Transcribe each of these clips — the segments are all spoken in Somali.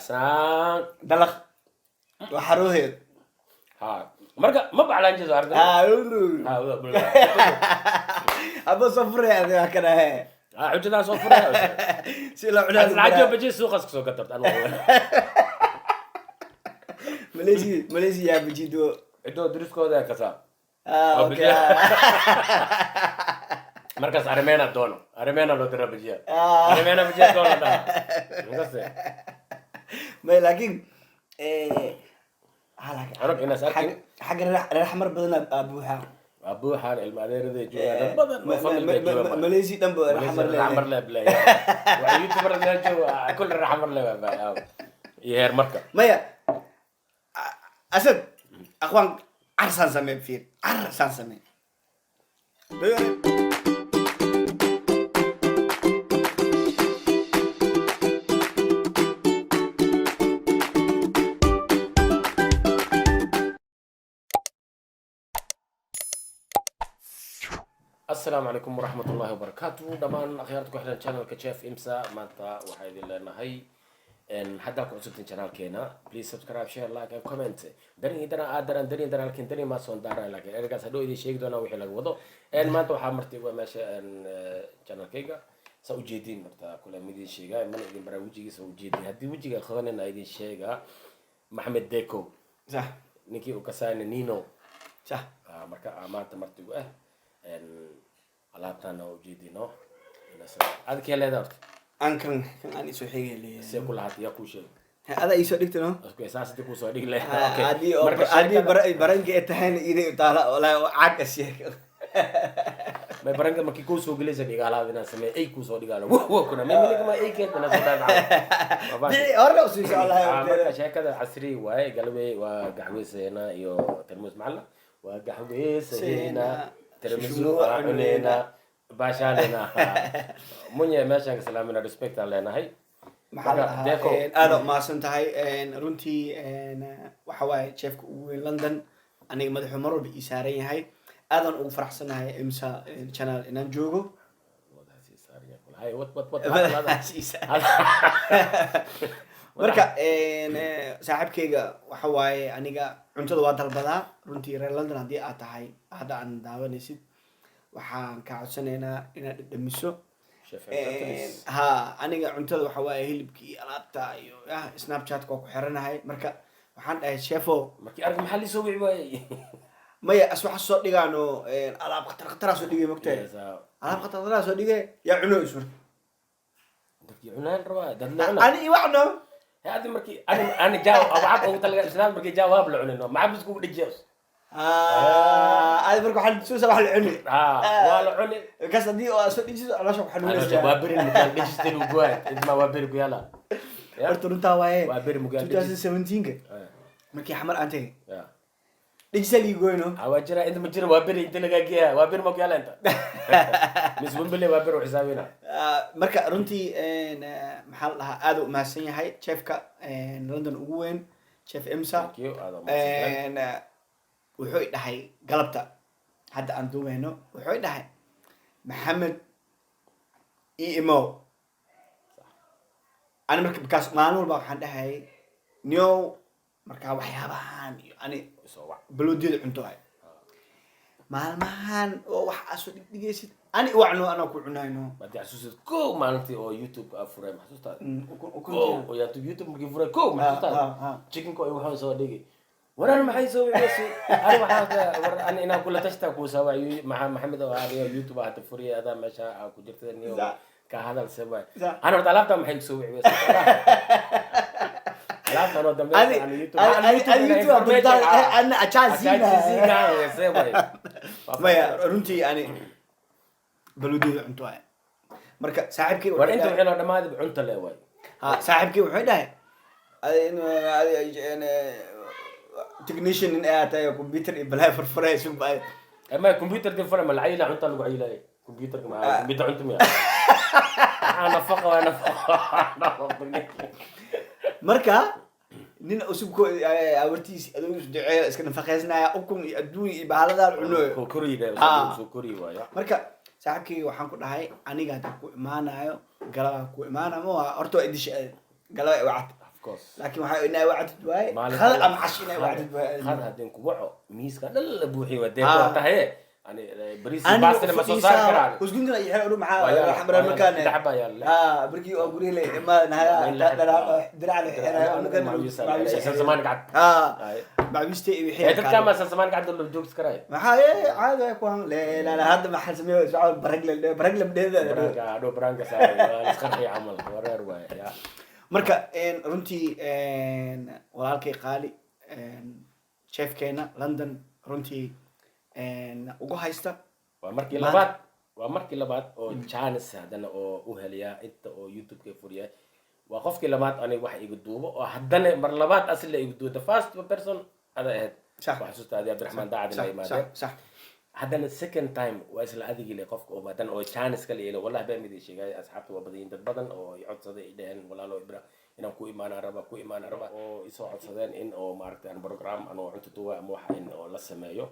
Saan. Dalaq waa xarooheed. Ha, marka ma baclaan jeeso arday. Ha. Aba soo furay adiga kana he. Ha, xujadaa soo furaya. Si loo cunaa. Lacagta baji suuqaas kasoo gatarta anu. Malaysia, Malaysia yaa bajido. Cidoo dariskooda kasaa. Ah, okay. Markaas arimeena doono, arimeena loo dira bajiya. Ah. Arimeena bajiya doono dhaha makaste. May, laakiin laakiin Arag inaas arkin. Xagga reer Xamar badan aa buuxa. Waa buuxaan, ilma adeerada joogaan, dad badan oo familka joogaan. Malaysia dhan ba reer Xamar reer Xamar leeyahay. Le blay waa youtuber meel jooga, kul reer Xamar le waa iyo heer marka. Maya, Asad aqwaan carsaan samee, fiir, carsaan samee. Asalaamu calaykum waraxmat ullahi wabarakaatu dhammaan akhyaarta ku xiran channelka Chef Imsa. Maanta waxaa idin leenahay, haddaa ku cusubtin channelkeena, please subscribe, share, like and comment. Dani dana aad daran dani daran laakiin dani ma soon daaran, laakiin ergaas hadhow idin sheegi doonaa wixii laga wado. Maanta waxaa marti uga meesha channelkayga saa ujeediin. Marta kule ma idin sheegaa, mana idin baraa wejigiisa ujeediin. Haddii wejiga qabanina idin sheegaa, Maxamed Deco. Sax. Ninkii uu kasaana Nino. Sax. Marka maanta martigu ah alaabtaana waa ujeedino. Aad kee leedahay horta? Aan kan kan aan isoo xigay leeyahay. See ku lahaat? Yaa kuu sheegay? Adaa iisoo dhigta, no? Okay, saas hadii kuusoo dhigi leh. Haddii oo haddii baranka ay tahayna iday taala, walaahi oo caag as sheeg. May, baranka markii kuu soo gelaysa dhiga alaab inaan sameey ay kuusoo dhigaalo wo wo kuna may minig ma ay keenta na soo dhaafaa. Dii hore u siiso wallahi. Marka sheekada casri waaye, galwey waa gaxweyseena iyo tarmuus macalla waa gaxweyseena, tarmuus waa cuneena, baashaalena munye meeshaan ka salaamina, respect aan leenahay. Maxaa la Marka, dhahaa? Deco. Aad u mahadsan tahay. Runtii waxa waaye chefka ugu weyn London, aniga madaxuu mar walba ii saaran yahay. Aadan ugu faraxsanahay Imsa channel inaan joogo. Hay, wad wad wad. Madaxaas ii saaran. Marka saaxiibkayga waxa waaye, aniga cuntada waa dalbadaa. Runtii reer London haddii aad tahay, hadda aan daawanaysid, waxaan kaa codsanaynaa inaad dhadhamiso. Ha, aniga cuntada waxa waaye hilibkii iyo alaabta iyo Snapchatka waa ku xiranahay. Marka waxaan dhahay, chefo. Markii arag maxaa liisoo wici waayey? Maya, as waxa soo dhigaano alaab khatar khataraa soo dhigay, mogtahay? Alaab khatar khataraa soo dhigay, yaa cuno is marka. Dadkii cunaan rabaa, dad la cuna. Ani iwacno. Hadi markii ani jaaw waxaad ugu talagalay islaam, markii jawaab la cunino maxaa bis kugu dhajiya? Adi marka waxaa suusa wax la cuni. Waa la cuni. Kaas haddii oo aad soo dhijiso, caloosha ku xanuunaysa. Waa beri mukaan dhajisteen uguwaay idma, waa beri ku yaala. Horta runtaa waaye. Waa beri mukaan dhajis. 2017ka markii Xamar aan tagay, dhijisa lii goyno. Waa jira, inta ma jira, waa beri inta lagaa geeya, waa beri ma ku yaala inta mis Wembele, waa beri u xisaabina. Marka runtii maxaa la dhahaa, aad u mahadsan yahay chefka London ugu weyn, Chef Imsa. Thank you, aad u mahadsantahay. Wuxuu i dhahay galabta hadda aan duubayno, wuxuu i dhahay, "Maxamed, i imo." Ani marka bakaas maalin walba waxaan dhahayay, "Niow, markaa waxyaabahan iyo ani Soo wac." Baloodiyada cunto ay maalmahan oo wax aa soo dhigdhigaysid, ani iwacno, anaa ku cunayno. Baad xasuusid ko maalintii oo YouTube aa furay, ma xasuustaa? Ukun. Ko oo YouTube markii furay ko, ma xasuustaa? Chickenka ay waxaan soo dhigay, waran maxay soo wiciyay? Ani waxaa ka war ani inaan kula tashta ku soo wacyay maxaa Maxamed oo ariyo YouTube hada furiya, adaa meesha aa ku jirta niyo ka hadal se waay. Ana horta alaabta maxay soo wiciyay? Alaabta oo dambe ani YouTube adi YouTube aa buntaa, ana ajaazina. Ajaazina se waay. Maya, runtii ani baloodiyada cunto ay marka saaxiibkii War inta wixii loo dhamaaday cunta le waay. Ha, saaxiibkii wuxuu dhahay, "Technician nin ayaa tahay oo computer iyo balaa furfuray sug ba." Ma computer dii fura, ma la cayila, cunta lagu cayilay computerka, ma computer cunta miya? Nafaqa waa nafaqa. Marka nin cusub ko awartiis adoo is duceeya, iska nafaqeysnaya, ukun iyo adduun iyo bahaladaa cunoyo. Soo koriy. Soo koriy waaya. Marka saaxiibkayga waxaan ku dhahay, aniga hadda ku imaanayo, galabaa ku imaanaya, ma waa horta waa idisha galaba wacad. Of Course. Laakiin waxaa inaa wacdid waaye Maalin qada ama casho inaa wacdid waaye. Qad haddeen ku waco, miiska dhan la buuxiyo waa Ah. deeqo tahaye. Ani bariis iyo baastina ma soo saari karaan. Usgundina iyo xero maxaa Waa yaala, xamraan waa yaala. markaan Saddex baa yaala. Ah, barkii oo guriga la imaanaya dirac la xiraa unugan. Sansamaan gacad. Ah. Ay. Macwiiste iyo wixii. Ee, dadka ma sansamaan gacad loo joogsi karaayo. Maxaa ee caadi ay ku han le la la hadda maxaa sameeyo socod baragle baragle dheeda. Baraanka adho, baraanka saaray waa isqarxi camal, wareer waaye ya. Marka runtii walaalkay qaali, chefkeena London runtii ugu haysta. Waa markii labaad, waa markii labaad oo chance haddana oo u heliyaa inta oo YouTube-ka furiya. Waa qofkii labaad aniga wax iga duubo oo haddana mar labaad asla iga duubo. The first person ada ahayd. Sax. Waxaa xasuusta adi Cabdiraxmaan Daacad ila yimaadeen. Sax. Haddana second time waa isla adigii le qofka oo haddana oo chance kala yeelo. Wallahi baa mid sheegay, asxaabta waa badan yihiin, dad badan oo i codsaday, ay dhaheen: "Walaalo Ibra, inaan ku imaanaan raba, ku imaanaan raba," oo isoo codsadeen in oo maaragtay aan program anoo cunto duwa ama waxa in oo la sameeyo.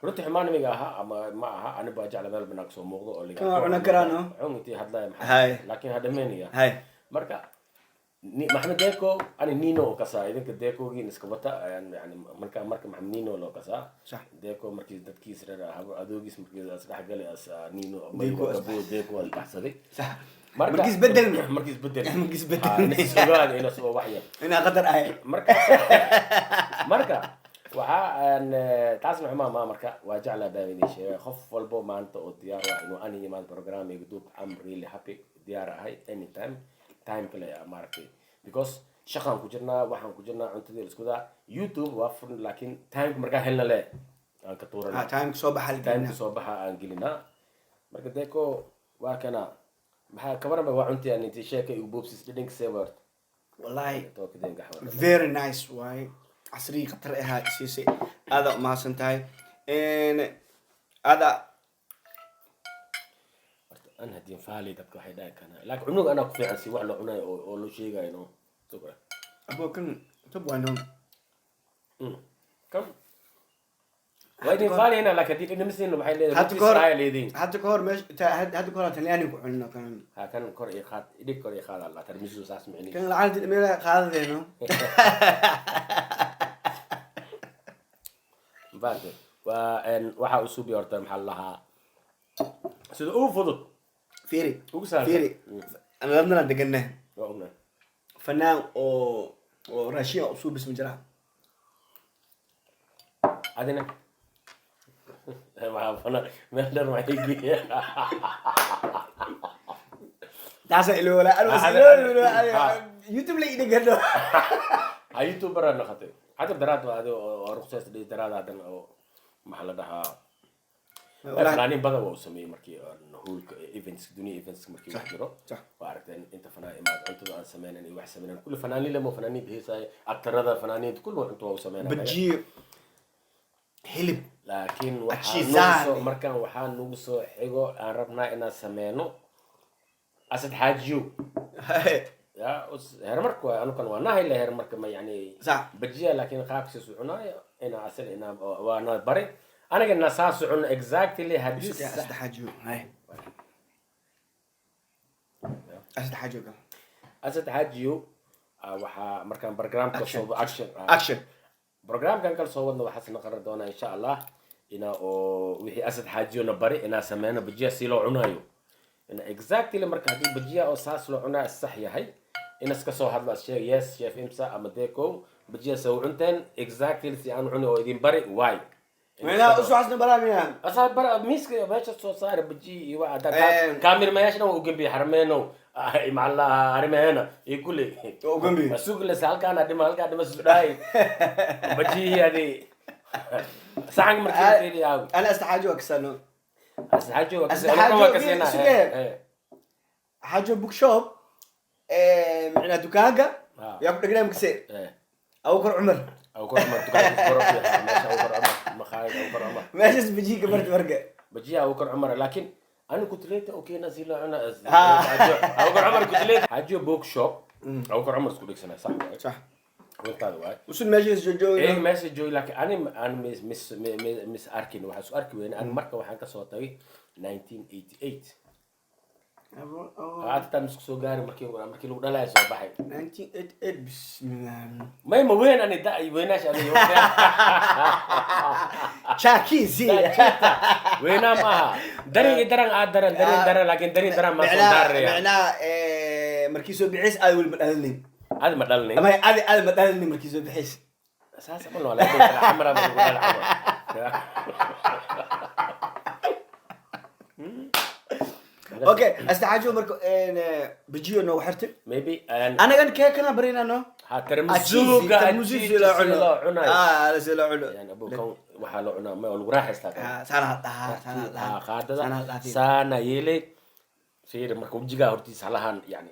Runtii xumaanimiga aha ama ma aha, ani baa jecla meel banaan kasoo muuqdo oo liga Kan waa cunan karaan, no? Cun intii hadlaya maxaa Hay. laakiin hadhameynaya. Hay. Marka Maxamed Deko, ani Nino oo kasaa, idinka Dekogiin iska wata ayaan yani. Marka Maxamed Nino loo kasaa. Sax. Deko markii dadkiis reer adoogiis markii as dhexgalay as Nino. Deko as Abu Deko as baxsaday. Sax, markiis bedel. Markiis bedel. Markiis bedel. Ah, inas ogaada inas oo waxya inaa qadar ahay. Marka waxaa aan taasna xumaa maa. Marka waa jeclaa baan idin sheegay, qof walbo maanta oo diyaar ah inuu ani imaan program iga duub, I'm really happy, diyaar ahay anytime, time kale ah, maaragtay, because shaqaan ku jirnaa, waxaan ku jirnaa cuntadii la isku daa. YouTube waa furan, laakiin timeka markaa helna le aan ka tuurana. Ah, time soo baxa la Timeka gelinaa. Soo baxa aan gelinaa. Marka Deko waa kana, maxaa kabaranba waa cuntii aan intii sheeka igu boobsis dhidhinka see wart. Wallahi tookadeen gaxwa. Very nice waaye, casrigii khatar ahaa siisay, aada umahadsan tahay aada. Horta an haddii faali dadka waxay dhahi karaan, laakiin cunuga anaa ku fiican si wax loo cunayo oo loo sheegayo no. Sukra. Abo kan tab waa noon. Kam waa idin faaliyana, laakiin haddii dhidhimisiina waxay leedahay Hadda runtiis ka hor ay leediin. Hadda ka hor meesha hadda ka hor Talyaani ku cunno kan. Ha kan kor iyo qaad, idhig kor iyo qaad alla tarmisu saas micnihi. Kan lacagta meelaha qaadadeeno. Mafahamtay? Waa waxaa usubi horta maxaa la lahaa sida ugu fudud fiiri ugu sahlan. Fiiri, ana London aan degannahay. Waa ognahay. Fanaan oo raashin oo usuubis ma jiraa? Adina maxaa fana meel dhan waxay geeya. Taasaa iloola anu. Ah, Iloola. ah. YouTube la idhigano. Ha, YouTuber aa noqotay hadda daraad waa adi oo ruqsays dhihi daraad hadan oo maxaa la dhahaa. Fanaaniin badan waa u sameeyey markii aan hoolka events, dunia events markii wax jiro. Waa aragteen inta fanaan imaad cuntada aan sameynan iyo wax sameynan kulli fanaaniin lama fanaaniinta heesaya, aktarada, fanaaniinta kulli cunto waa u sameynaya. Bajiyo hilib. Laakiin waxaa nagu Ajizaan. soo markaan waxaa nagu soo xigo aan rabnaa inaan sameyno Asad Xaajiyo ya heermarka waa anukan waa nahay le heermarka ma yani bajiya, laakiin qaabkiisa cunaayo inaa asal inaa waana bari aniga na saas cuno exactly haddii Asad Xaajiyo hay, Asad Xaajiyo gal. Asad Xaajiyo waxaa markaan programka Action. soo action Action. Programkan kala soo wadna waxaas naqaran doonaa insha Allah inaa oo wixii Asad Xaajiyo na bari inaa sameyno bajiya si loo cunayo ina exactly. Marka haddii bajiya oo saas loo cunayo sax yahay, inas kasoo hadlo as sheeg: "Yes, chef Imsa ama Deco, bajiya sa u cunteen exactly si aan cuni oo idin bari why." Mena usu xasna baraamiya. Asaa bara miiska meesha soo saara bajiya iyo waxa kaamirmayaashna waa u gembiye xarmeeno macalaha arrimaheena iyo kulli. Waa u gembiye. Sugles halkaana dhima, halkaa dhima sudhaay bajiyihii adi saxanka markii la fiiriyo aawi. Ana Asad Xaajiyo waa kasano. Asxaajo waa Asad Xaajo, waa kasina. Sugee. Xaajiyo bookshop micnaa dukaanka yaa ku dhegnaa makase Abukar Cumar. Abukar Cumar dukaanka koro ku yahay meesha Abukar Cumar, maqaayad Abukar Cumar. Meeshaas bajiyi ka barti marka. Bajiya Abukar Cumar, laakiin ani kutleta oo keena si loo cuna Abukar Cumar kutleta, Xaajiyo bookshop, Abukar Cumar isku dhegsanaa, sax waay. Sax. Runtaada waay. Usun meeshaas joojooga. Eh, meesha joogi, laakiin ani aan mis arkin, waxaan isku arki weyne ani marka waxaan kasoo tagay 1988. Aad taa misku soo gaari markii lagu dhalaya soo baxay. 1988, bismillah. May ma weyn ani da weynaash ani. Chakizi. Weynaa ma aha, darin iyo daran aad daran, darin daran, laakiin darin daran ma soo daaraya. Micnaha markii soo bixis aad weli ma dhalinin. Adi ma dhalinin. Ama adi ma dhalinin markii soo bixis. Saas ma noolaa camara ma lagu dhala camal. Okay, astaxaajo marka bajiyo noogu xirtay. Maybe and Anagan keekana barinano. Ha, tarmusuuga. Tarmusuuga loo cuno. Loo cunayo. Ah, si loo cuno. Yani abu kan waxaa loo cunaa ma lagu raaxaystaa kan. Ah, saana dhahaa, saana dhahaa. Qaadada saana dhahaa. Saana yeelay, fiiri marka wejigaa hortiisa halahan, yani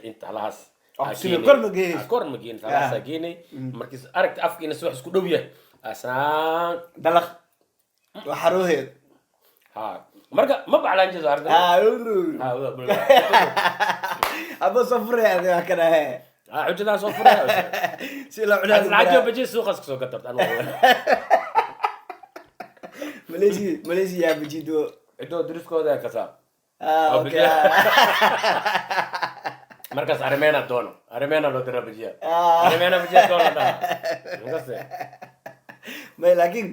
inta halahaas Oh, aa sida keenay. kor ma geenayso. Kor ma geenayso, halahaasaa geenay. Markiis aragta afkiina si wax isku dhow yahay asaan. Dalaq waa xarooheed. Ha, marka ma baclaan jeeso aragta. Ah, abo soo furay adi waa kana he. Ha, xujadaa soo furay. Si loo cunaa. Lacagyo baji suuqaas kasoo gatarta. Malaysia, Malaysia yaa bajido. Cidoo dariskooda kasaa. Ah, Oh, okay. Markaas arimeena doono, arimeena loo dira bajiya. Ah. Arimeena bajiya doono dhaha markaas. May laakiin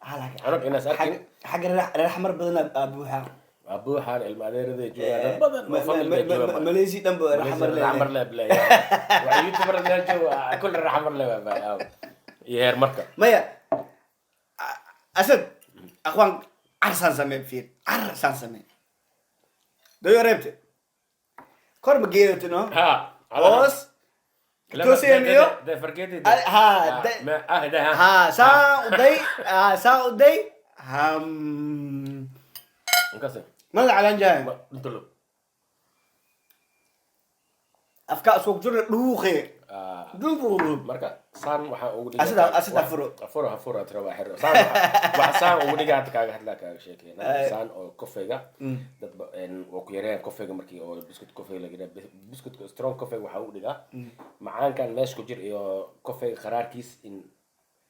ha laakiin Anag inaas arkin. Xagga reer xamar badan aa buuxa. Waa buuxaan, ilma adeeraday joogaan, dad badan oo familka joogaan. Malaysia dhan ba reer xamar leedahay. Xamar leeb leeyahay, waa youtuber meel jooga kulli reer xamar leeb baa iyo heer marka. Maya, asad akhwaan carsaan samee, fiir, carsaan samee, dayo reebte kor ma geedato no. Ha. Hoos toosemiyo. De fargeeti. Ha, ah de ha. Ha, saa uday, ha, saa uday ham. Inkase mala calaan jahay. Intulo. Afka isku jira dhuuqe dhuuq. Marka saan waxaa ugu dhigaa. Asida furo. Furo, ha furo, tira waa xiro. Saan waxa saan ugu dhigaa hadda kaaga hadlaa, kaaga sheekeyna. Saan oo kofeyga dad waa ku yareeyaan kofeyga markii oo biscuit kofey la yidhaha, biscuitka strong kofeyga waxaa ugu dhigaa macaankan meesha ku jir iyo kofeyga qaraarkiis in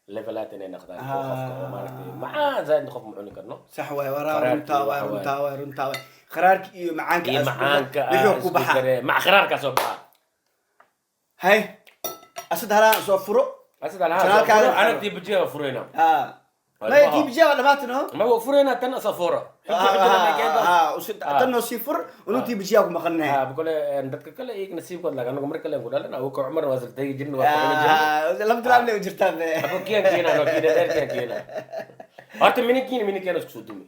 levelaat inay noqdaan oo qofka oo maaragtay macaan zaaid qof ma cuni karno. Sax waay, waraa. Qaraarki Runtaa waay. waxa waay. Runtaa waay, runtaa waay, qaraarki iyo macaanka iyo macaanka wixii ku isku baxa. Daree mac qaraarkaa soo baxa. Hay, asad halaan soo furo. Asida lahaa. Janaalkaaga soo furo, anagtii bajiya waa furayna. Ha. Maya, tii bijiya waa dhamaatay no. Ma waa furayna tan asa fura. Tan noo sii fur, unu tii bijiya ku maqannahay. Ha, kole dadka kale iyaga nasiibkood laga anagu mar kale ku dhalan awoka Cumar waa tagi jirna, waa ku cuni jirna. Laba tilaab le jirtaa be. Abo kiyan keena no kiina dheer kiyan keena horta mininkiina mininkeena isku soo dumi.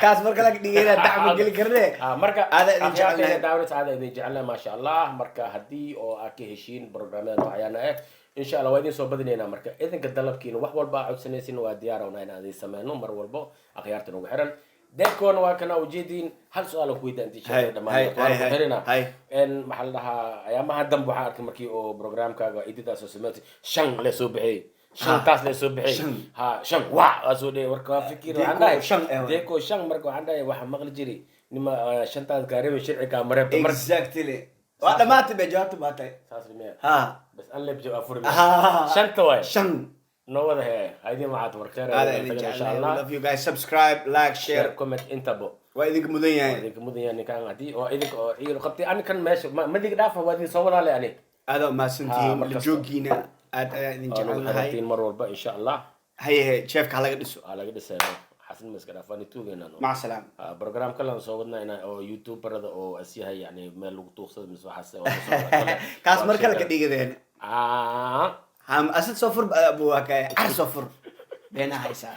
Kaas marka laga dhigayna dacmo geli karne. Marka Aada idin akhyaartayda jecelnahay. Daawanaysa aada idin jecelnahay, maasha Allah. Marka haddii oo aad ka heshiin programyada noocyana eh, insha Allah waa idin soo badinaynaa. Marka idinka dalabkiina wax walba aad codsanaysin waa diyaar una inaan idin sameyno mar walbo. Akhyaarta nagu xiran deekoona waa kana ujeediin. Hal su-aal aan ku weydiin intii Hay, sheekada dhammaan hay, waan ku hay, xirina. hay. En maxaa la dhahaa, ayaamaha dambe waxaan arkay markii oo programkaaga ididaas oo sameysay shan le soo bixiyey, shantaas le soo bixiyey. Shan. Ha, shan waa waa soo dhigay. Warka waa fikir waxaan Deeko dhahay shan eh, waay. Deeko shan. Marka waxaan dhahay waxaa maqli jiray nima shantaas gaariba sharci kaa mareebta marka. Exactly, waa dhamaatay be, jawaabta baatay. Saas miya? Ha. Bas an leeb jawaab furi. Ha. Shanta waay. Shan. Noo wada hee haydin waxaad war kheer Aada idin insha jecelnahay. Allah. We love you guys, subscribe, like, share, share. Comment intabo. Waa idinka mudan yahay. Idinka mudan yahay ninkan haddii oo idinka oo ciidan qabtay ani kan meesha madiga dhaafa waa idin soo wadaale ani. Aada umahadsantihiin. Ha, mar La kasta. joogiina aad ayaa idin oo nagu jecelnahay. xirantiin mar walba insha Allah. Hayehe, jeefka ha laga dhiso. Aa laga dhisaya xasan ma iska dhaaf ani tuugayna. Maca salaam. Program kale aan soo wadnaa ina oo youtuberada oo asyahay yani meel lagu tuugsado mise waxaas oo soo wada. Kaas mar kale ka dhigadeen. Ah. Ham asad soo fur, abu waa kay car soo fur beenaa haysaa.